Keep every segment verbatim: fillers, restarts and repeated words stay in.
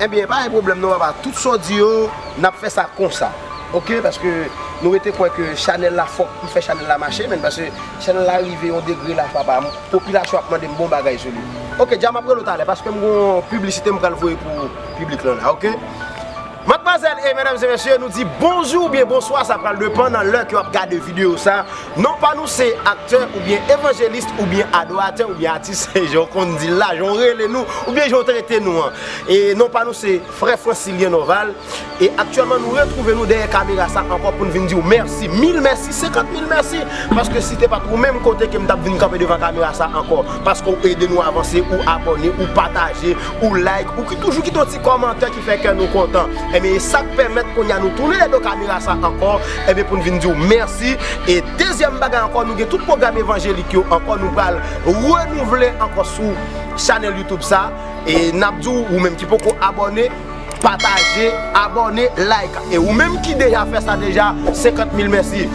Ebyen, pa gen pwoblèm non papa, tout sa w di yo, n ap fè sa konsa. Oke, paske nou rete kwè ke chanèl la, fòk m fè chanèl la mache, men paske chanèl la rive yon degre la papa, popilasyon ap mande m bon bagay sou li. Oke, dja m ap rele w talè, paske m gon piblisite m pral voye pou piblik lan la, oke? Madmwazèl e medam e mesye, nou di bonjou oubyen bonswa, sa pral depann nan lè ke w ap gade videyo sa. Non pa nou se aktè oubyen evanjelis oubyen adoratè oubyen atis, jan w konn di l la, jan w rele nou, oubyen jan w trete nou an. E non pa nou se frè Francilien Norval. E aktyèlman nou retwouve nou dèyè kamera sa ankò pou n vin di w mèsi, mil mèsi, senkant mil mèsi. Paske si te pa t ou menm kote ke m t ap vin kanpe devan kamera sa ankò. Paske w ede nou avanse, ou abòne, ou pataje, ou like, ou ki toujou kite yon ti kòmantè ki fè kè nou kontan. Ebyen, e sa k pèmèt kounye a nou tounen lè do kamera sa ankò, ebyen, pou n vin di w mèsi. E dezyèm bagay ankò, nou gen tout pwogram evanjelik yo ankò, nou pral renouvle ankò sou chanèl YouTube sa. E n ap di w, ou menm ki poko abòne, pataje, abòne, like. E ou menm ki deja fè sa deja, senkant mil mèsi.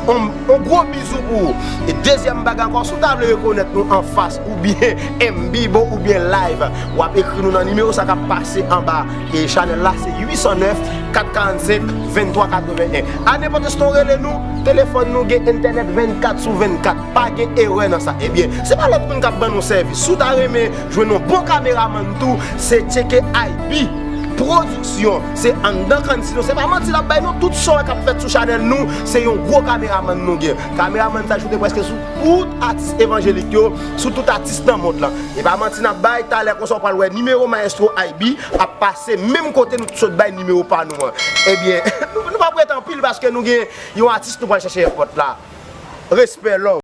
On, on gwo bizou pou ou. E dezyèm bagay ankò, si w ta vle rekonèt nou anfas oubyen en vivo oubyen live, w ap ekri nou nan nimewo sa k ap pase anba e chanèl la, se uit san nèf, kat karannsenk, venntwa katreven en. A nenpòt enstan w rele nou, telefòn nou gen entènèt vennkat sou vennkat. Pa gen erè nan sa. Ebyen, se pa lòt moun k ap ban nou sèvis. Si w ta renmen jwenn yon bon kameramann tou, se tcheke I B Pwodiksyon. Se anndan kann sinon. Se pa manti n ap bay non, tout sa w wè k ap fèt sou chanèl nou, se yon gwo kameramann nou gen. Kameramann sa choute prèske sou tout atis evanjelik yo, sou tout atis nan mond lan. E pa manti n ap bay, talè konsa w pral wè nimewo Maestro I B ap pase menm kote nou t sot bay nimewo pa nou an. Ebyen, nou, nou p ap rete anpil paske nou gen yon atis nou pral chèche èpòt la. Respè, love.